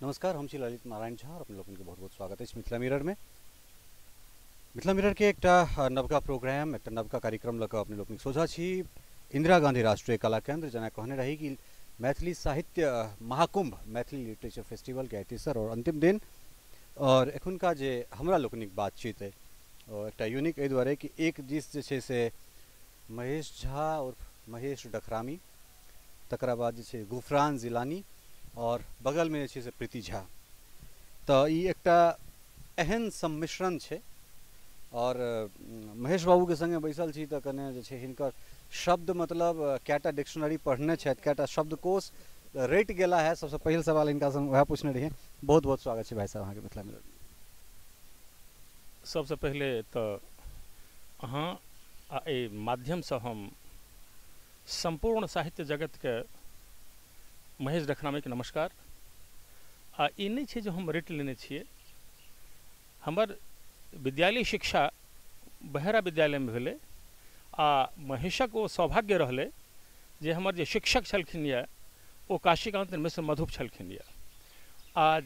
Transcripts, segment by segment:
नमस्कार, हम छी ललित नारायण झा और अपने लोकनि के बहुत बहुत स्वागत अछि मिथिला मिरर में। मिथिला मिरर के एकटा नवका प्रोग्राम, एकटा नवका कार्यक्रम लऽ कऽ अपने लोकनिक सोझा छी। इंदिरा गांधी राष्ट्रीय कला केंद्र, जेना कहने रही कि मैथिली साहित्य महाकुंभ, मैथिली लिटरेचर फेस्टिवल के तेसर और अंतिम दिन, और एखुनका जे हमरा लोकनिक बातचीत है ओ एकटा यूनिक एहि दुआरे कि एक दिस जे छै से महेश झा और महेश डखरामी, तकरा बाद जे छै गुफरान जिलानी और बगलमे जे छै से प्रीति झा। तऽ ई एकटा एहन सम्मिश्रण छै। और महेश बाबूके सङ्गे बैसल छी तऽ कने जे छै हिनकर शब्द, मतलब कएटा डिक्शनरी पढ़ने छथि, कएटा शब्दकोश रटि गेला है। सबसँ पहिल सवाल हिनकासँ हम वएह पूछने रहियै। बहुत बहुत स्वागत छै भाई साहब अहाँके मिथिला मिरर। सबसँ पहिले तऽ अहाँ आ एहि माध्यमसँ हम सम्पूर्ण साहित्य जगतके महेश डखरामीके नमस्कार। आ ई नहि छै जे हम रटि लेने छियै। हमर विद्यालयी शिक्षा बहेरा विद्यालयमे भेलै आ महेशक ओ सौभाग्य रहलै जे हमर जे शिक्षक छलखिन यऽ ओ काशीकान्त मिश्र मधुप छलखिन यऽ, आ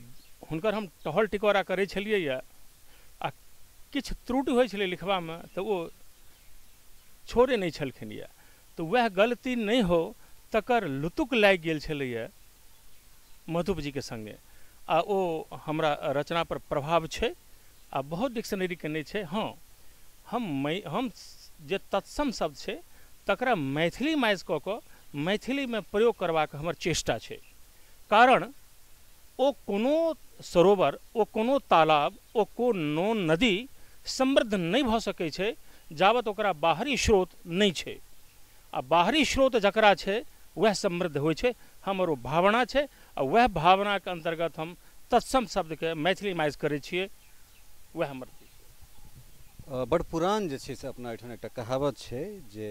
हुनकर हम टहल टिकोरा करै छलियै यऽ आ किछु त्रुटि होइ छलै लिखबामे तऽ ओ छोड़े नहि छलखिन यऽ, तऽ वएह गलती नहि हो तकर लुतुक लागि गेल छलैए मधुपजीके सङ्गे, आ ओ हमरा रचनापर प्रभाव छै आ बहुत डिक्शनरीके नहि छै। हँ, हम जे तत्सम शब्द छै तकरा मैथिली माइज कऽ कऽ मैथिलीमे प्रयोग करबाक हमर चेष्टा छै। कारण ओ कोनो सरोवर, ओ कोनो तालाब, ओ कोनो नदी समृद्ध नहि भऽ सकै छै जाबत ओकरा बाहरी स्रोत नहि छै, आ बाहरी स्रोत जकरा छै वएह समृद्ध होइ छै। हमर ओ भावना छै आ वएह भावनाके अन्तर्गत हम तत्सम शब्दके मैथिली माइज करै छियै, वएह हमर। बड़ पुरान जे छै से अपना एहिठाम एकटा कहावत छै जे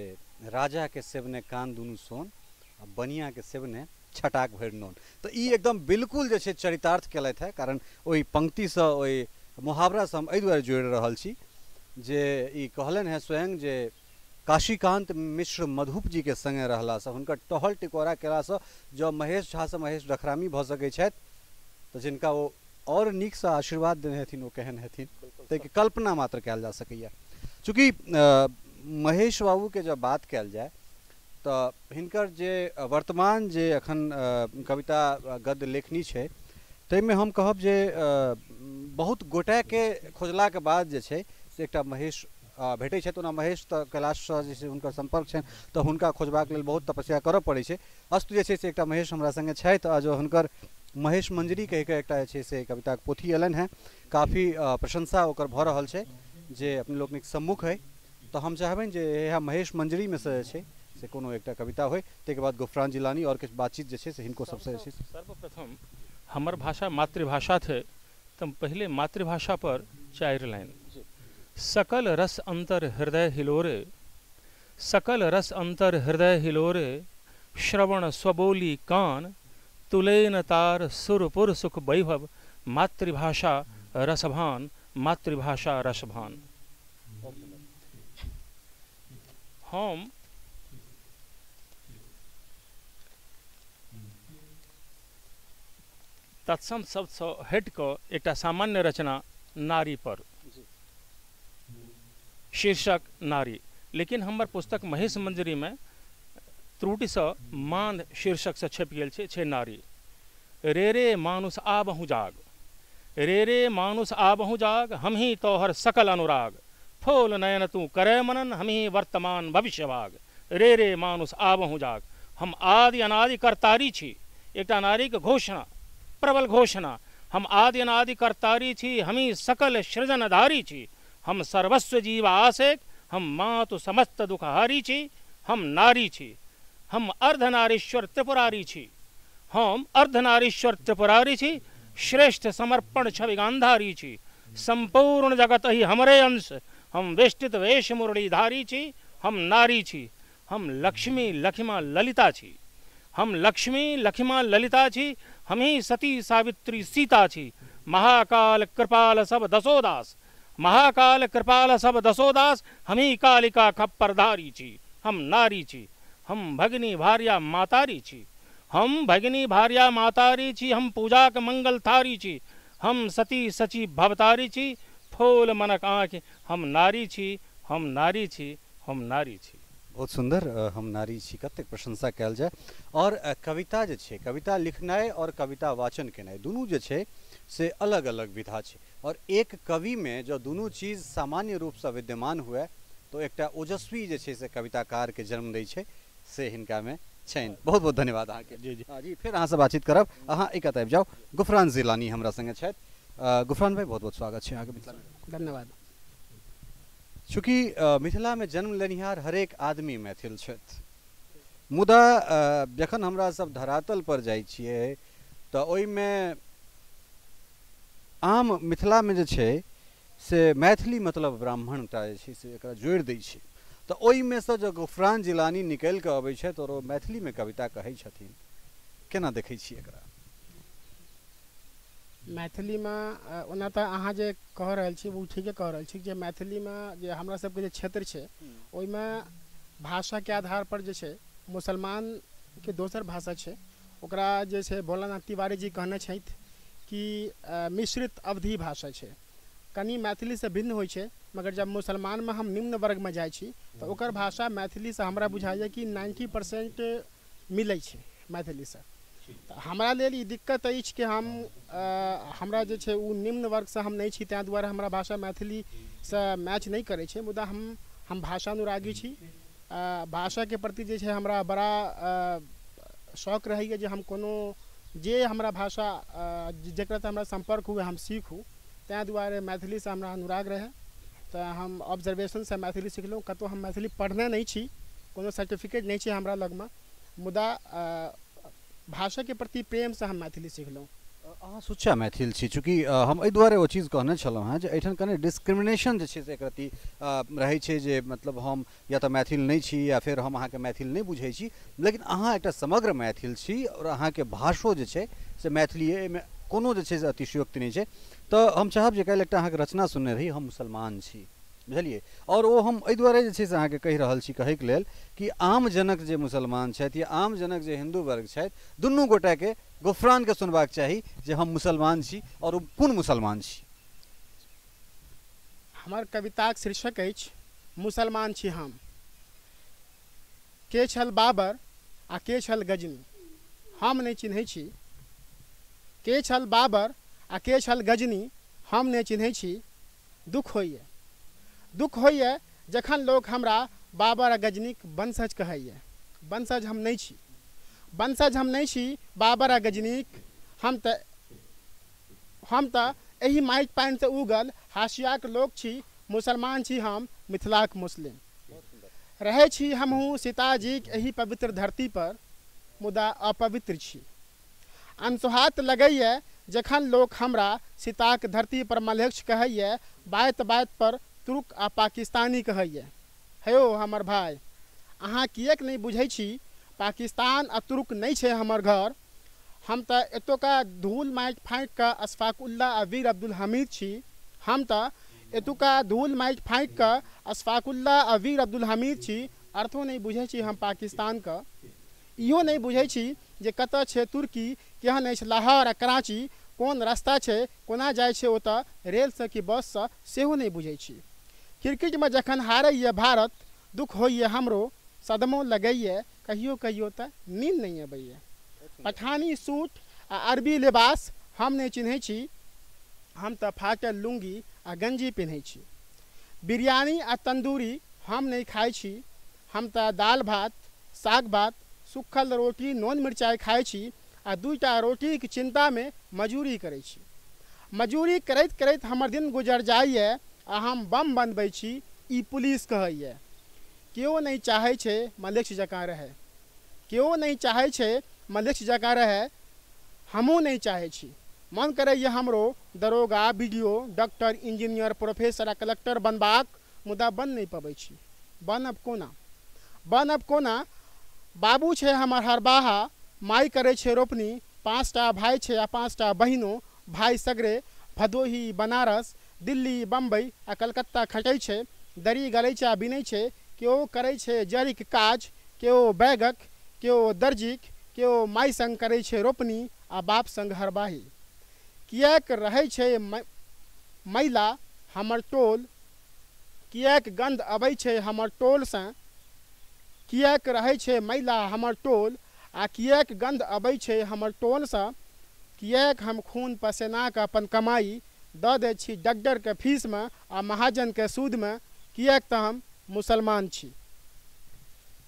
राजाके सेवने कान दुनू सोन आ बनियाके सेवने छटाक भरि नोन। तऽ ई एकदम बिल्कुल जे छै चरितार्थ केलथि है, कारण ओहि पंक्तिसँ, ओहि मुहावरासँ हम एहि दुआरे जोड़ि रहल छी जे ई कहलनि हेँ स्वयं जे काशीकान्त मिश्र मधुप जीके सङ्गे रहलासँ, हुनकर टहल टिकोरा केलासँ जँ महेश झासँ महेश डखरामी भऽ सकै छथि तऽ जिनका ओ आओर नीकसँ आशीर्वाद देने हेथिन ओ केहन हेथिन, ताहिके कल्पना मात्र कयल जा सकैए। चूँकि महेश बाबूके जब बात कयल जाय तऽ हिनकर जे वर्तमान जे एखन कविता गद्य लेखनी छै ताहिमे हम कहब जे बहुत गोटेके खोजलाके बाद जे छै से एकटा महेश भेटै छथि। ओना महेश तऽ कैलाशसँ जे छै हुनकर सम्पर्क छनि तऽ हुनका खोजबाक लेल बहुत तपस्या करऽ पड़ै छै। अस्तु जे छै से एकटा महेश हमरा सङ्गे छथि आ जो हुनकर महेश मंजरी कहिके एकटा जे छै से कविताके पोथी अयलनि हेँ, काफी प्रशंसा ओकर भऽ रहल छै जे अपने लोकनिक सम्मुख है। तऽ हम चाहबनि जे इएह महेश मंजरीमे से जे छै से कोनो एकटा कविता होइ, ताहिके बाद गुफरान जिलानी आओर किछु बातचीत जे छै से हिनको सबसँ जे छै। सर्वप्रथम हमर भाषा मातृभाषा छै तऽ पहिले मातृभाषा पर 4 लाइन। सकल रस अंतर हृदय हिलोरे, सकल रस अंतर हृदय हिलोरे, श्रवण स्वबोली कान, तुलेन तार सुरपुर सुख वैभव, मातृभाषा रसभान, मातृभाषा रसभान। हम तत्सम शब्दसँ हटि कऽ एकटा सामान्य रचना नारी पर, शीर्षक नारी, लेकिन हमर पुस्तक महेश मंजरीमे त्रुटिसँ मान शीर्षकसँ छपि गेल छै, छै नारी। रे रे मानुष आबहु जाग, रे रे मानुष आबहु जाग, हम ही तोहर सकल अनुराग, फूल नयन तू करे मनन, हम ही वर्तमान भविष्य भाग, रे रे मानुष आबहु जाग। हम आदि अनादि करतारी छी, एकटा नारीके घोषणा, प्रबल घोषणा। हम आदि अनादि करतारी छी, हम ही सकल सृजनधारी छी, हम सर्वस्व जीव आसेक, हम मातु समस्त दुखहारी छी, हम नारी छी, हम अर्धनारीश्वर त्रिपुरारी छी, हम अर्धनारीश्वर त्रिपुरारी छी, श्रेष्ठ समर्पण छवि गांधारी छी, संपूर्ण जगत ही हमरे अंश, हम वेष्टित वेश मुरलीधारी छी, हम नारी छी, हम लक्ष्मी लखिमा ललिता छी, हम लक्ष्मी लखिमा ललिता छी, हम ही सती सावित्री सीता छी, महाकाल कृपाल सब दसोदास, महाकाल कृपाल सब दसोदास, हम ही कालिका खप्परधारी छी, हम नारी छी, हम भगिनी भार्या मातारी छी, हम भगिनी भार्या मातारी छी, हम पूजाक मंगल थारी छी, हम सती सची भवतारी छी, फूल मनक आँखि हम नारी छी, हम नारी छी, हम नारी छी। बहुत सुन्दर, हम नारी छी, कतेक प्रशंसा कयल जाय। और कविता जे छै, कविता लिखनाइ और कविता वाचन केनाइ दुनू जे छै से अलग अलग विधा छै, और एक कविमे जँ दुनू चीज सामान्य रूपसँ विद्यमान हुए तो एकटा ओजस्वी जे छै से कविताकारके जन्म दै छै, से हिनकामे छनि। बहुत बहुत धन्यवाद अहाँके। जी जी। जी, फेर अहाँसँ बातचीत करब। अहाँ एक आबि जाउ। गुफरान जिलानी हमरा संगे छथि। गुफरान भाई, बहुत बहुत स्वागत छै अहाँके मिथिलामे। धन्यवाद। चूँकि मिथिलामे जन्म लेनिहार हरेक आदमी मैथिल छथि, मुदा जखन हमरा सब धरातल पर जाइ छियै तऽ ओहिमे आम मिथिलामे जे छै से मैथिली मतलब ब्राह्मणटा जे छै से एकरा जोड़ि दै छै, तऽ ओहिमे सँ जँ गुफरान जिलानी निकलि कऽ अबै छथि आओर ओ मैथिलीमे कविता कहै छथिन, केना देखै छियै एकरा? मैथिलीमे ओना तऽ अहाँ जे कह रहल छी ओ ठीके कह रहल छी जे मैथिलीमे जे हमरा सबके जे क्षेत्र छै ओहिमे भाषाके आधार पर जे छै मुसलमानके दोसर भाषा छै, ओकरा जे छै भोलानाथ तिवारी जी कहने छथि कि मिश्रित अवधि भाषा छै, कनि मैथिलीसँ भिन्न होइ छै, मगर जब मुसलमानमे हम निम्न वर्गमे जाइ छी तऽ ओकर भाषा मैथिलीसँ हमरा बुझाइए कि 90% मिलै छै मैथिलीसँ। तऽ हमरा लेल ई दिक्कत अछि कि हम हमरा जे छै ओ निम्न वर्गसँ हम नहि छी, ताहि दुआरे हमरा भाषा मैथिलीसँ मैच नहि करै छै, मुदा हम भाषानुरागी छी। भाषाके प्रति जे छै हमरा बड़ा शौक रहैए जे हम कोनो जे हमरा भाषा जकरासँ हमरा सम्पर्क हुए हम सीखू, ताहि दुआरे मैथिलीसँ हमरा अनुराग रहै। तऽ हम ऑब्जर्वेशनसँ मैथिली सिखलहुँ। कतहु हम मैथिली पढ़ने नहि छी, कोनो सर्टिफिकेट नहि छै हमरा लगमे, मुदा भाषाके प्रति प्रेमसँ हम मैथिली सिखलहुँ। अहाँ सुच्चा मैथिल छी। चूँकि हम एहि दुआरे ओ चीज कहने छलहुँ हेँ जे एहिठाम कनि डिस्क्रिमिनेशन जे छै से एक रत्ती रहै छै, जे मतलब हम या तऽ मैथिल नहि छी या फेर हम अहाँके मैथिल नहि बुझै छी, लेकिन अहाँ एकटा समग्र मैथिल छी आओर अहाँके भाषो जे छै से मैथिली, एहिमे कोनो जे छै से अतिशयोक्ति नहि छै। तऽ हम चाहब जे काल्हि एकटा अहाँके रचना सुनने रही, हम मुसलमान छी, बुझलियै, आओर ओ हम एहि दुआरे जे छै से अहाँके कहि रहल छी कहैके लेल कि आमजनक जे मुसलमान छथि या आमजनक जे हिन्दू वर्ग छथि, दुनू गोटाके गुफरानके सुनबाक चाही जे हम मुसलमान छी आओर ओ कोन मुसलमान छी। हमर कविताक शीर्षक अछि मुसलमान छी हम। के छल बाबर आ के छल गजनी हम नहि चिन्है छी, के छल बाबर आ के छल गजनी हम नहि चिन्है छी। दुख होइए, दुख होइए जखन लोक हमरा बाबर आ गजनीक वंशज कहैए। वंशज हम नहि छी, वंशज हम नहि छी बाबर आ गजनीक। हम तऽ एहि माटि पानिसँ उगल हाशियाक लोक छी, मुसलमान छी हम, मिथिलाक मुस्लिम। रहै छी हमहूँ सीताजीक एहि पवित्र धरती पर, मुदा अपवित्र छी। अनसोहात लगैए जखन लोक हमरा सीताक धरती पर मलेच्छ कहैए, बात बात पर तुर्क आ पाकिस्तानी कहैए। हेयौ हमर भाय, अहाँ किएक नहि बुझै छी पाकिस्तान आ तुर्क नहि छै हमर घर। हम तऽ एतुका धूल माटि फाँकि कऽ अशफाक उल्ला आ वीर अब्दुल हमीद छी। हम तऽ एतुका धूल माटि फाँकि कऽ अशफाक उल्ला आ वीर अब्दुल हमीद छी। अर्थो नहि बुझै छी हम पाकिस्तानके, इहो नहि बुझै छी जे कतऽ छै तुर्की, केहन अछि लाहौर आ कराची, कोन रास्ता छै, कोना जाइ छै ओतऽ, रेलसँ कि बससँ, सेहो नहि बुझै छी। क्रिकेटमे जखन हारैए भारत, दुख होइए हमरो, सदमो लगैए, कहियो कहियो तऽ नींद नहि अबैए। पठानी सूट आ अरबी लिबास हम नहि चिन्है छी, हम तऽ फाटल लुङ्गी आ गंजी पिन्है छी। बिरयानी आ तन्दूरी हम नहि खाइ छी, हम तऽ दालि भात साग भात सुखल रोटी नून मिरचाइ खाइ छी आ दूटा रोटीके चिन्तामे मजूरी करै छी। मजूरी करैत करैत हमर दिन गुजर जाइए आ हम बम बनबै छी, ई पुलिस कहैए। केओ नहि चाहै छै मलेच्छ जकाँ रहै, केओ नहि चाहै छै मलेच्छ जकाँ रहै, हमहूँ नहि चाहै छी। मन करैए हमरो दरोगा, BDO, doctor, engineer, professor आ कलेक्टर बनबाक, मुदा बन नहि पबै छी। बनब कोना, बनब कोना? बाबू छै हमर हरबाहा, माइ करै छै रोपनी, 5टा भाइ छै आ 5टा बहिनो, भाइ सगरे भदोही, बनारस, दिल्ली, बम्बई आ कलकत्ता खटै छै, दरी गलैचा बिनै छै, केओ करै छै जड़िक काज, केओ बैगक, केओ दर्जीक, केओ माय संग करै छै रोपनी आ बाप संग हरबाही। किएक रहै छै मैला हमर टोल, किएक गन्ध अबै छै हमर टोलसँ, किएक रहै छै मैला हमर टोल आ किएक गन्ध अबै छै हमर टोलसँ, किएक हम खून पसेनाके अपन कमाइ दऽ दै छी डॉक्टरके फीसमे आ महाजनके सूदमे, किएक तऽ हम मुसलमान छी।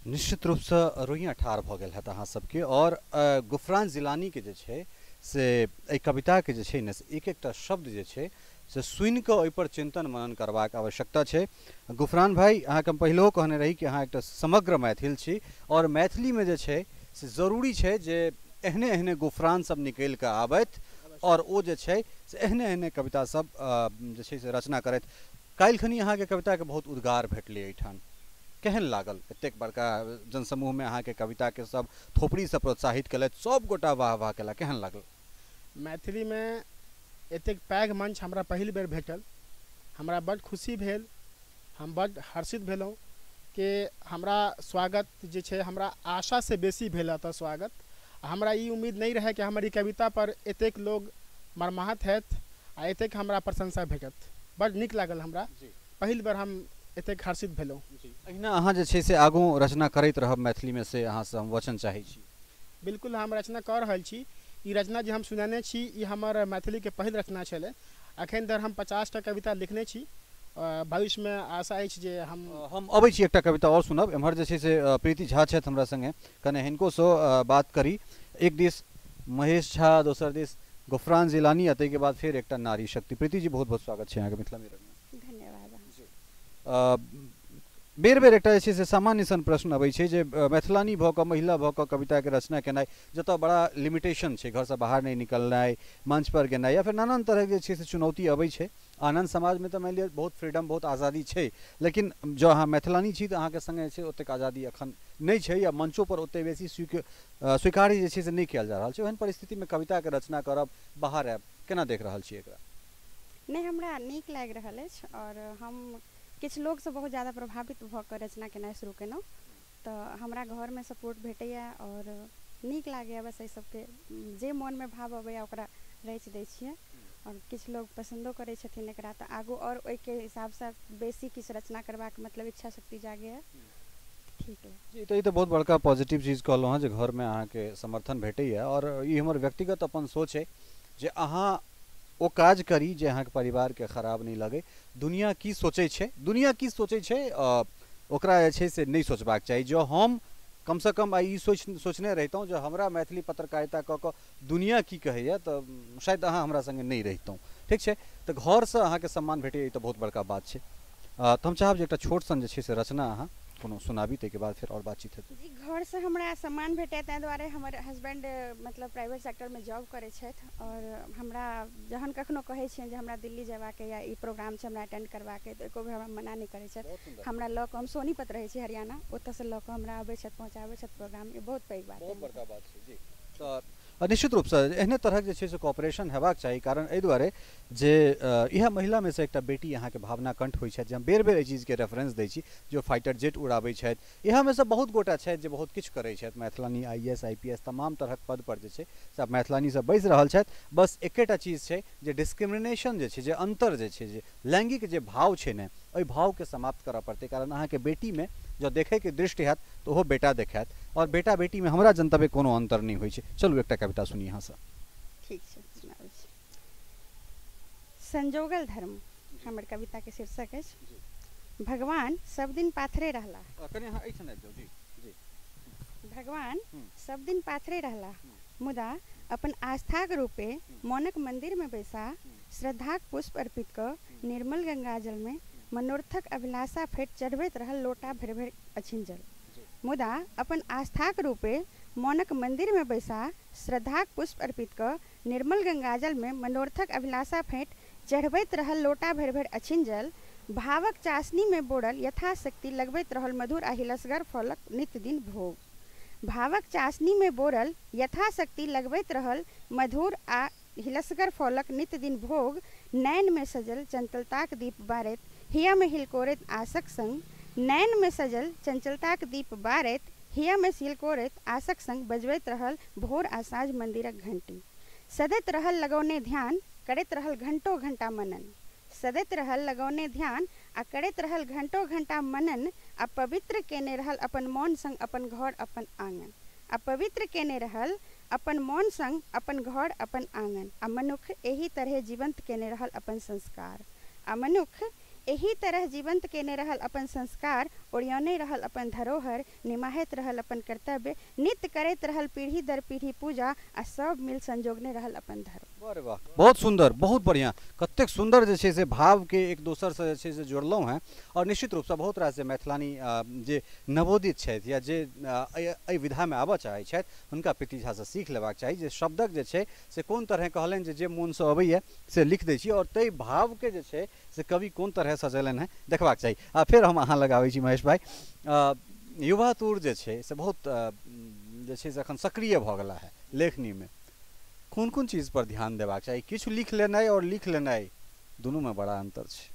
निश्चित रूपसँ रोइयाँ ठाढ़ भऽ गेल हैत अहाँ सबके। आओर गुफरान जिलानीके जे छै से एहि कविताके जे छै ने से एक एकटा शब्द जे छै से सुनिकऽ ओहिपर चिन्तन मनन करबाक आवश्यकता छै। गुफरान भाई, अहाँके हम पहिलहो कहने रही कि अहाँ एकटा समग्र मैथिल छी आओर मैथिलीमे जे छै से जरूरी छै जे एहने एहने गुफरान सब निकलि कऽ आबथि आओर ओ जे छै से एहने एहने कविता सब जे छै से रचना करथि। काल्हिखनी अहाँके कविताके बहुत उद्गार भेटलै एहिठाम, केहन लागल? एतेक बड़का जनसमूहमे अहाँके कविताके सब थोपड़ीसँ प्रोत्साहित केलथि, सब गोटा वाह वाह केला, केहन लागल? मैथिलीमे एतेक पैघ मंच हमरा पहिल बेर भेटल, हमरा बड्ड खुशी भेल, हम बड्ड हर्षित भेलहुँ कि हमरा स्वागत जे छै हमरा आशासँ बेसी भेल एतऽ स्वागत। हमरा ई उम्मीद नहि रहै कि हमर ई कविता पर एतेक लोग मर्माहत हैत आ एतेक हमरा प्रशंसा भेटत। बड्ड नीक लागल हमरा, पहिल बेर हम एतेक हर्षित भेलहुँ। एहिना अहाँ जे छै से आगू रचना करैत रहब मैथिलीमे, से अहाँसँ हम वचन चाहै छी। बिल्कुल, हम रचना कऽ रहल छी। ई रचना जे हम सुनेने छी ई हमर मैथिलीके पहिल रचना छलै। अखन धरि हम 50टा कविता लिखने छी। भविष्यमे आशा अछि जे हम अबै छी एकटा कविता आओर सुनब। एम्हर जे छै से प्रीति झा छथि हमरा सङ्गे, कने हिनकोसँ बात करी। एक दिस महेश झा, दोसर दिस गुफरान जिलानी, आ ताहिके बाद फेर एकटा नारी शक्ति। प्रीति जी, बहुत बहुत स्वागत छै अहाँके मिथिला मिररमे। धन्यवाद। बेर बेर एकटा जे छै से सामान्य सन प्रश्न अबै छै जे मैथिलानी भऽ कऽ, महिला भऽ कऽ कविताके रचना केनाइ, जतऽ बड़ा लिमिटेशन छै, घरसँ बाहर नहि निकलनाइ, मंच पर गेनाइ, या फेर नानान तरहके जे छै से चुनौती अबै छै। आनन्द समाजमे तऽ मानि लिअ बहुत फ्रीडम, बहुत आज़ादी छै, लेकिन जँ अहाँ मैथिलानी छी तऽ अहाँके सङ्गे जे छै ओतेक आज़ादी एखन नहि छै, या मंचो पर ओतेक बेसी स्वीकार्य जे छै से नहि कयल जा रहल छै। ओहन परिस्थितिमे कविताके रचना करब, बाहर आयब, केना देख रहल छी एकरा? नहि, हमरा नीक लागि रहल अछि आओर हम किछु लोकसँ बहुत ज्यादा प्रभावित भऽ कऽ रचना केनाइ शुरू केलहुँ, तऽ हमरा घरमे सपोर्ट भेटैए आओर नीक लागैए। बस एहि सबके जे मोनमे भाव अबैए ओकरा रचि दै छियै आओर किछु लोग पसन्दो करै छथिन एकरा, तऽ आगू आओर ओहिके हिसाबसँ बेसी किछु रचना करबाक मतलब इच्छा शक्ति जागैए। ठीक है जी, तऽ ई तऽ बहुत बड़का पॉजिटिव चीज कहलहुँ हँ जे घरमे अहाँके समर्थन भेटैए। आओर ई हमर व्यक्तिगत अपन सोच अइ जे अहाँ ओ काज करी जे अहाँके परिवारके खराब नहि लगै। दुनिया की सोचै छै, दुनिया की सोचै छै ओकरा जे छै से नहि सोचबाक चाही। जँ हम कमसँ कम आइ ई सोचने रहितहुँ जे हमरा मैथिली पत्रकारिता कऽ कऽ दुनिया की कहैए, तऽ शायद अहाँ हमरा सङ्गे नहि रहितहुँ। ठीक छै, तऽ घरसँ अहाँके सम्मान भेटैए, ई तऽ बहुत बड़का बात छै। तऽ हम चाहब जे एकटा छोट सन जे छै से रचना अहाँ कोनो सुनाबी, ताहिके बाद फेर आओर बातचीत हेतै। जी, घरसँ हमरा सम्मान भेटैए ताहि दुआरे हमर हस्बैंड मतलब प्राइवेट सेक्टरमे जॉब करै छथि आओर हमरा जहन कखनो कहै छियनि जे हमरा दिल्ली जेबाक या ई प्रोग्राम छै हमरा अटेंड करबाक अइ, तऽ एको बेर हमरा मना नहि करै छथि। हमरा लऽ कऽ, हम सोनीपत रहै छी हरियाणा, ओतऽसँ लऽ कऽ हमरा अबै छथि, पहुँचाबै छथि प्रोग्राम। ई बहुत पैघ बात, बहुत बड़का बात छै जी। तऽ निश्चित रूपसँ एहने तरहक जे छै से कॉपरेशन हेबाक चाही, कारण एहि दुआरे जे इएह महिलामे से एकटा बेटी अहाँके भावना कंठ होइ छथि, जे हम बेर बेर एहि चीजके रेफरेंस दै छी, जे फाइटर जेट उड़ाबै छथि। इएहमे से बहुत गोटा छथि जे बहुत किछु करै छथि, मैथिलानी IAS IPS तमाम तरहक पद पर जे छै से आब मैथिलानी सब बैसि रहल छथि। बस एकेटा चीज छै जे डिस्क्रिमिनेशन जे छै, जे अन्तर जे छै, जे लैंगिक जे भाव छै ने, ओहि भावके समाप्त करऽ पड़तै। कारण अहाँके बेटीमे जँ देखैके दृष्टि हैत तऽ ओहो बेटा देखायत, आओर बेटा बेटीमे हमरा जनतबे कोनो अन्तर नहि होइ छै। चलू एकटा कविता सुनी अहाँसँ। ठीक छै, सुनाबै छी। संजोगल धर्म हमर कविताके शीर्षक अछि। भगवान सब दिन पाथरे रहला। कनि अहाँ एहिठाम आबि जाउ। जी जी। भगवान सब दिन पाथरे रहला, मुदा अपन आस्थाक रूपे मोनक मंदिरमे बैसा श्रद्धाक पुष्प अर्पित कऽ निर्मल गंगाजलमे मनोरथक अभिलाषा फेट चढ़बैत रहल लोटा भरि भरि अछिन जल। मुदा अपन आस्थाक रूपे मोनक मंदिरमे बैसा श्रद्धाक पुष्प अर्पित कऽ निर्मल गंगाजलमे मनोरथक अभिलाषा फेट चढ़बैत रहल लोटा भरि भरि अछिन जल। भावक चाशनीमे बोड़ल यथाशक्ति लगबैत रहल मधुर आ हिलसगर फलक नित्य दिन भोग। भावक चाशनीमे बोरल यथाशक्ति लगबैत रहल मधुर आ हिलसगर फलक नित्य दिन भोग। नैनमे सजल चंचलताक दीप बारैत हियामे हिलकोरैत आशक संग। नैनमे सजल चंचलताक दीप बारैत हियामे सिलकोरैत आशक संग बजबैत रहल भोर आ साँझ मंदिरक घंटी। सदैत रहल लगौने ध्यान, करैत रहल घंटों घंटा मनन। सदैत रहल लगौने ध्यान आ करैत रहल घंटों घंटा मनन। आ पवित्र केने रहल अपन मौन संग अपन घर अपन आंगन। आ पवित्र केने रहल अपन मौन संग अपन घर अपन आंगन। आ मनुख एही तरह जीवंत केने रहल अपन संस्कार। आ मनुख एही तरह जीवंत केने रहल अपन संस्कार। ओरियौने रहल अपन धरोहर, निमाहैत रहल अपन कर्तव्य, नित्य करैत रहल पीढ़ी दर पीढ़ी पूजा आ सब मिल संजोगने रहल अपन धर्म। अरे वाह, बहुत सुंदर, बहुत बढ़िया। कतेक सुंदर जे छै से भावके एक दोसरसँ जे छै से जोड़लहुँ हेँ। और निश्चित रूपसँ बहुत रास जे मैथिलानी जे नवोदित छथि या जे एहि विधामे आबऽ चाहै छथि हुनका प्रीति झासँ सीख लेबाक चाही जे शब्दक जे छै से कोन तरहे कहलनि जे मोनसँ अबैए से लिख दै छी और ताहि भावके जे छै से कवि कोन तरहे सजेलनि हेँ देखबाक चाही। आ फेर हम अहाँ लग आबै छी महेश भाइ। युवा तूर जे छै से बहुत जे छै से एखन सक्रिय भऽ गेला है लेखनीमे। कोन कोन चीज पर ध्यान देबाक चाही? किछु लिख लेनाइ और लिख लेनाइ दुनूमे बड़ा अंतर छै।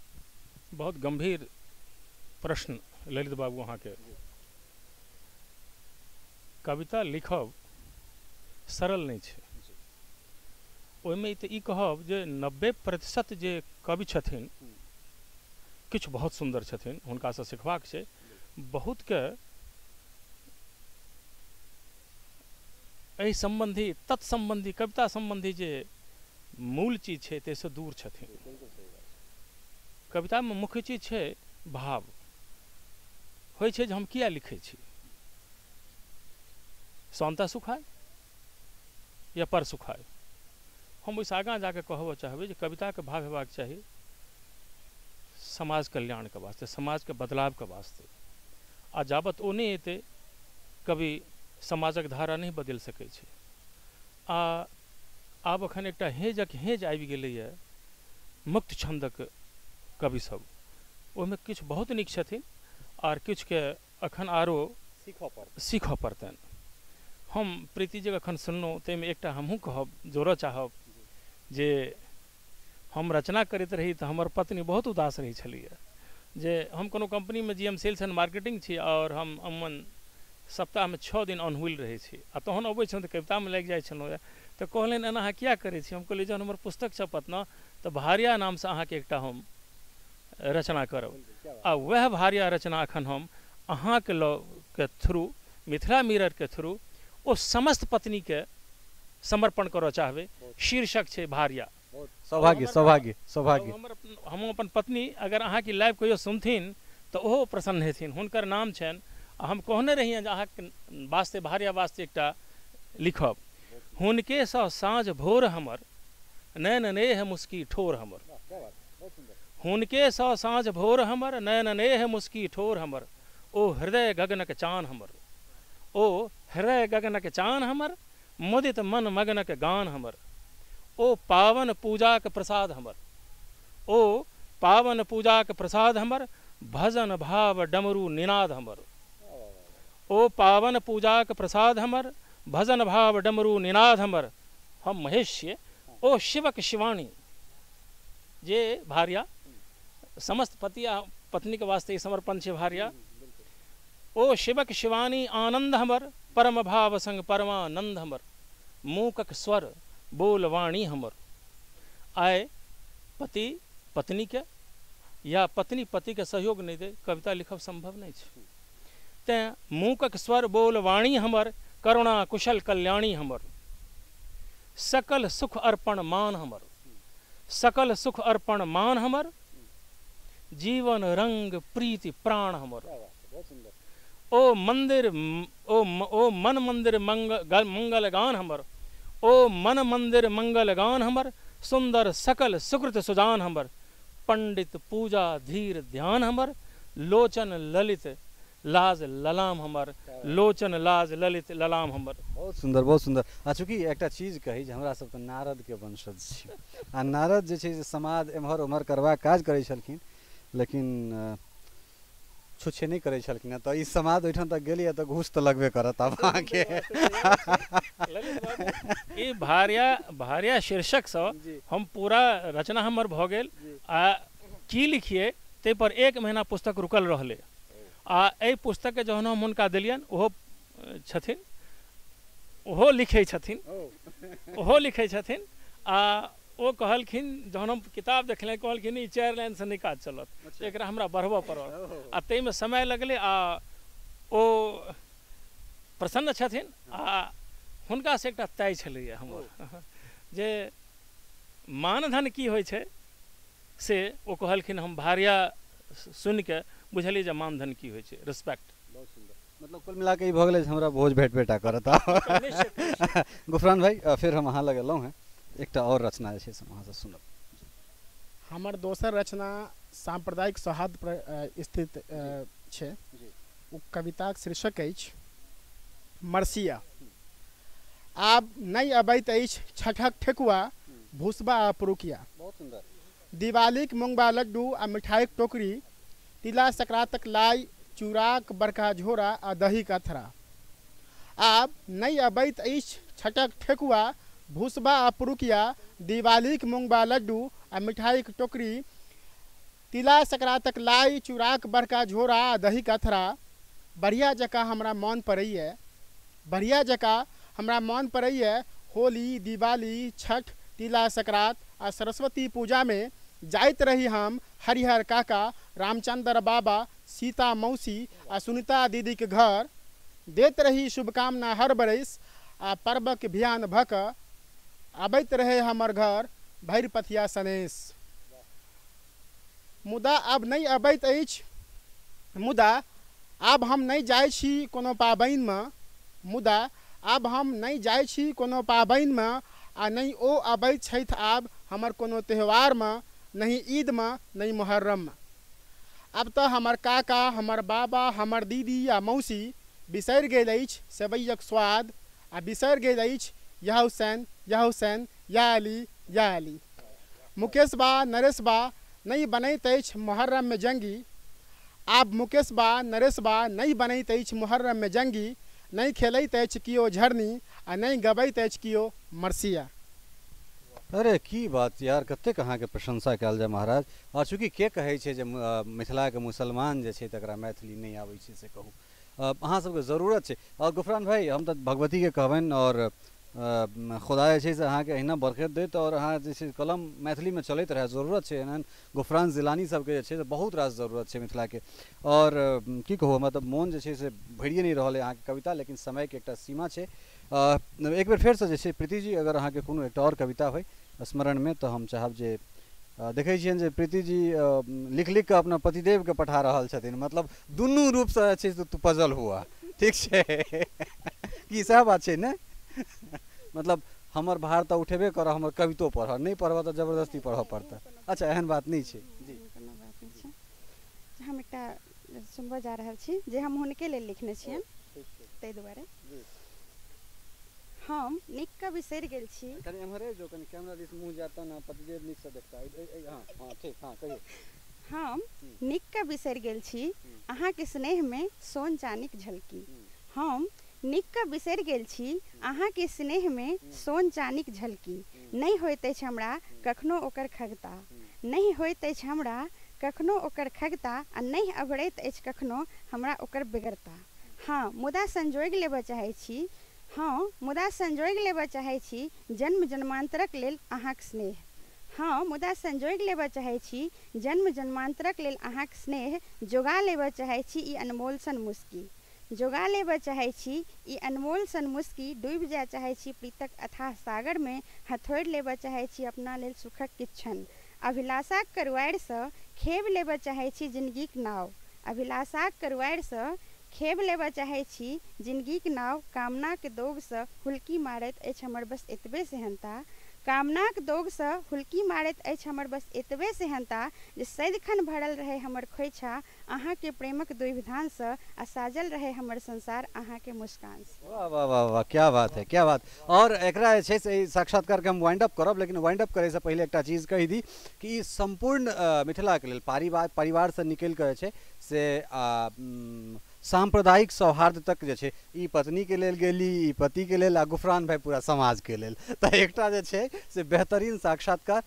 बहुत गंभीर प्रश्न ललित बाबू अहाँके। कविता लिखब सरल नहि छै। ओहिमे तऽ ई कहब जे 90% जे कवि छथिन किछु बहुत सुन्दर छथिन, हुनकासँ सिखबाक छै। बहुतके एहि सम्बन्धी तत्सम्बन्धी कविता सम्बन्धी जे मूल चीज छै ताहिसँ दूर छथिन। कवितामे मुख्य चीज छै भाव। होइ छै जे हम किया लिखै छी, स्वांतः सुखाय या पर सुखाय। हम ओहिसँ आगाँ जाकऽ कहबऽ चाहबै जे कविताके भाव हेबाक चाही समाज कल्याणके वास्ते, समाजके बदलावके वास्ते। आ जाबत ओ नहि एतै कवि समाजक धारा नहि बदलि सकै छै। आ आब एखन एकटा हेजक हेज आबि गेलैए मुक्त छन्दक कवि सब, ओहिमे किछु बहुत नीक छथिन आर किछुके एखन आरो सीखऽ पड़तनि। हम प्रीतिजीके एखन सुनलहुँ ताहिमे एकटा हमहूँ कहब जोड़ऽ चाहब जे हम रचना करैत रही तऽ हमर पत्नी बहुत उदास रहै छलैए जे हम कोनो कम्पनीमे GM sales and marketing छी और हम अमूमन सप्ताहमे 6 दिन अनहुल रहै छी आ तहन अबै छलहुँ तऽ कवितामे लागि जाइ छलहुँ। तऽ कहलनि एना अहाँ किया करै छी? हम कहलियै जहन हमर पुस्तक छपत ने तऽ भार्या नामसँ अहाँके एकटा हम रचना करब। आ वएह भार्या रचना एखन हम अहाँके लऽ के थ्रू, मिथिला मिररके थ्रू ओ समस्त पत्नीके समर्पण करऽ चाहबै। शीर्षक छै भार्या। सौभाग्य सौभाग्य सौभाग्य। हम अपन पत्नी अगर अहाँके लाइव कहियो सुनथिन तऽ ओहो प्रसन्न हेथिन। हुनकर नाम छनि आ हम कहने रहियनि जे अहाँके वास्ते भार्या वास्ते एकटा लिखब। हुनकेसँ साँझ भोर हमर नयन नेह मुस्की ठोर हमर। हुनकेसँ साँझ भोर हमर नयन नेह मुस्की ठोर हमर। ओ हृदय गगनक चान हमर, ओ हृदय गगनक चान हमर, मुदित मन मगनक गान हमर। ओ पावन पूजाक प्रसाद हमर, ओ पावन पूजाक प्रसाद हमर, भजन भाव डमरू निनाद हमर। ओ पावन पूजाक प्रसाद हमर, भजन भाव डमरू निनाद हमर। हम महेश छियै, ओ शिवक शिवानी जे भार्या समस्त पति आ पत्नीके वास्ते ई समर्पण छै भार्या। ओ शिवक शिवानी आनंद हमर, परम भाव संग परमानंद हमर। मूकक स्वर बोल वाणी हमर। आइ पति पत्नीके या पत्नी पतिके सहयोग नहि दे कविता लिखब संभव नहि छै। तेँ मूकक स्वर बोल वाणी हमर, करुणा कुशल कल्याणी हमर। सकल सुख अर्पण मान हमर, सकल सुख अर्पण मान हमर, जीवन रंग प्रीति प्राण हमर। ओ मंदिर ओ मन मंदिर मंगल गान हमर, ओ मन मंदिर मंगल गान हमर, सुंदर सकल सुकृत सुजान हमर। पंडित पूजा धीर ध्यान हमर, लोचन ललित लाज ललाम हमर, लोचन लाज ललित ललाम हमर। बहुत सुंदर, बहुत सुंदर। आ चूँकि एकटा चीज कही जे हमरा सब तऽ नारदके वंशज छी आ नारद जे छै से समाज एम्हर ओम्हर करबाक काज करै छलखिन लेकिन छुच्छे नहि करै छलखिन हेँ, तऽ ई समाज ओहिठाम तक गेलियै तऽ घूस तऽ लगबे करत आब अहाँके। ई भार्या भार्या शीर्षकसँ हम पूरा रचना हमर भऽ गेल आ की लिखिए ताहि पर 1 महीना पुस्तक रुकल रहलै। आ एहि पुस्तकके जहन हम हुनका देलियनि ओहो छथिन, ओहो लिखै छथिन, ओहो लिखै छथिन। आ ओ कहलखिन, जहन हम किताब देखलियै, कहलखिन ई 4 लाइनसँ नहि काज चलत, एकरा हमरा बढ़बऽ पड़त, आ ताहिमे समय लगलै। आ ओ प्रसन्न छथिन आ हुनकासँ एकटा तय छलैए हमर जे मानधन की होइ छै से ओ कहलखिन, हम भार्या सुनिके बुझलियै जे मानधन की होइ छै, रिस्पेक्ट। बहुत सुन्दर। मतलब कुल मिला के ई भऽ गेलै जे हमरा भोज भेटबे टा करत। गुफरान भाई, फेर हम अहाँ लग एलहुँ हेँ, एकटा आओर रचना जे छै से हम अहाँसँ सुनब। हमर दोसर रचना साम्प्रदायिक सौहार्द पर स्थित छै। ओ कविताक शीर्षक अछि मरसिया। आब नहि अबैत अछि छठक ठेकुआ, भूसबा आ पुरुकिया। बहुत सुन्दर। दिवालीक मूँगबा लड्डू आ मिठाइक टोकरी, तिला सकरातक लाई, चूड़ाक बड़का झोरा आ दहीक अथरा। आब नहि अबैत अछि छठक ठेकुआ, भूसबा आ पुरुकिया, दिवालीक मूँगबा लड्डू आ मिठाइक टोकरी, तिला सकरातक लाई, चूड़ाक बड़का झोरा आ दहीक अथरा। बढ़िया जकाँ हमरा मन पड़ैए, बढ़िया जकाँ हमरा मन पड़ैए होली, दिवाली, छठ, तिला सकरात आ सरस्वती पूजामे जाइत रही हम हरिहर काका, रामचंद्र बाबा, सीता मौसी आ सुनीता दीदीके घर। दैत रही शुभकामना हर बरस आ पर्वक भियान भऽ कऽ आबैत रहे हमर घर भरि पथिया सनेस। मुदा आब नहि अबैत अछि, मुदा आब हम नहि जाइ छी कोनो पाबनिमे, मुदा आब हम नहि जाइ छी कोनो पाबनिमे आ नहि ओ अबैत छथि आब हमर कोनो त्यौहारमे, नहि ईदमे, नहि मुहर्रममे। आब तऽ हमर काका, हमर बाबा, हमर दीदी आ मौसी बिसरि गेल अछि सेवैयक स्वाद आ बिसरि गेल अछि या हुसैन, या हुसैन, या अली, या अली। मुकेश बा, नरेश बा नहि बनैत अछि मुहर्रममे जंगी, आब मुकेश बा, नरेश बा नहि बनैत अछि मुहर्रममे जंगी, नहि खेलैत अछि किओ झरनी आ नहि गबैत अछि किओ मरसिया। अरे की बात यार, कतेक अहाँके प्रशंसा कयल जाय महाराज। आओर चूँकि के कहै छै जे मिथिलाके मुसलमान जे छै तकरा मैथिली नहि आबै छै, से कहू अहाँ सबके जरूरत छै। आओर गुफरान भाई, हम तऽ भगवतीके कहबनि आओर खुदा जे छै से अहाँके अहिना बरकत दैत आओर अहाँ जे छै कलम मैथिलीमे चलैत रहए, जरूरत छै एहन गुफरान जिलानी सबके जे छै से बहुत रास जरूरत छै मिथिलाके। आओर की कहू, हमरा तऽ मोन जे छै से भरिए नहि रहल अइ अहाँके कविता, लेकिन समयके एकटा सीमा छै। एक बेर फेरसँ जे छै प्रीति जी, अगर अहाँके कोनो एकटा आओर कविता होइ स्मरणमे तऽ हम चाहब जे देखै छियनि जे प्रीति जी लिख लिख कऽ अपना पतिदेवके पठा रहल छथिन, मतलब दुनू रूपसँ जे छै से तू पजल हुआ, ठीक छै की सएह बात छै ने? मतलब हमर भार तऽ उठेबे करऽ, हमर कवितो पढ़ऽ, नहि पढ़बऽ तऽ जबरदस्ती पढ़ऽ पड़तै। अच्छा, एहन बात नहि छै जी। कोनो बात नहि छै। हम एकटा सुनबऽ जा रहल छी जे हम हुनके लेल लिखने छियनि, ताहि दुआरे। हम नीकके बिसरि गेल छी। कनि एम्हरे जो, कनि कैमरा दिस मुँह जायत ने पतिदेव नीकसँ देखता। हँ हँ ठीक, हँ कहियौ। हम नीकके बिसरि गेल छी अहाँके स्नेहमे सोन चानीक झलकी। हम नीकके बिसरि गेल छी अहाँके स्नेहमे सोन चानीक झलकी। नहि होइत अछि हमरा कखनो ओकर खगता, नहि होइत अछि हमरा कखनो ओकर खगता आ नहि अभरैत अछि कखनो हमरा ओकर बेगरता। हँ मुदा संजोगि लेबऽ चाहै छी, हँ मुदा संजोगि लेबऽ चाहै छी जन्म जन्मान्तरक लेल अहाँक स्नेह। हँ मुदा संजोगि लेबऽ चाहै छी जन्म जन्मान्तरक लेल अहाँक स्नेह। जोगा लेबऽ चाहै छी ई अनमोल सन मुस्की, जोगा लेबऽ चाहै छी ई अनमोल सन मुस्की। डूबि जाय चाहै छी प्रीतक अथाह सागरमे, हथोड़ि लेबऽ चाहै छी अपना लेल सुखक किछु। अभिलाषाक करुआरिसँ खेब लेबऽ चाहै छी जिनगीक नाव, अभिलाषाक करुआरिसँ खेब लेबऽ चाहै छी जिनगीक नाव। कामनाक दोगसँ हुलकी मारैत अछि हमर बस एतबे सेहन्ता, कामनाक दोगसँ हुलकी मारैत अछि हमर बस एतबे सेहन्ता जे सदिखन भरल रहै हमर खोइछा अहाँके प्रेमक दुविधानसँ आ साजल रहै हमर संसार अहाँके मुस्कानसँ। वाह वाह वाह वाह, क्या बात है, क्या बात। और एकरा जे छै से ई साक्षात्कारके हम वाइंड अप करब, लेकिन वाइंड अप करैसँ पहिले एकटा चीज कहि दी कि ई सम्पूर्ण मिथिलाके लेल परिवारसँ निकलि कऽ जे छै से सांप्रदायिक सौहार्द तक जे छै ई पत्नीके लेल गेली, ई पतिके लेल आ गुफरान भाई पूरा समाजके लेल। तऽ एकटा जे छै से बेहतरीन साक्षात्कार।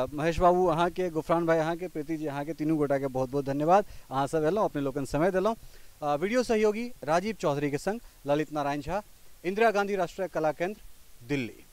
महेश बाबू अहाँके, गुफरान भाई अहाँके, प्रीति जी अहाँके, तीनू गोटाके बहुत बहुत धन्यवाद। अहाँ सब एलहुँ, अपने लोकनि समय देलहुँ। वीडियो सहयोगी राजीव चौधरी के संग ललित नारायण झा, इंदिरा गांधी राष्ट्रीय कला केंद्र, दिल्ली।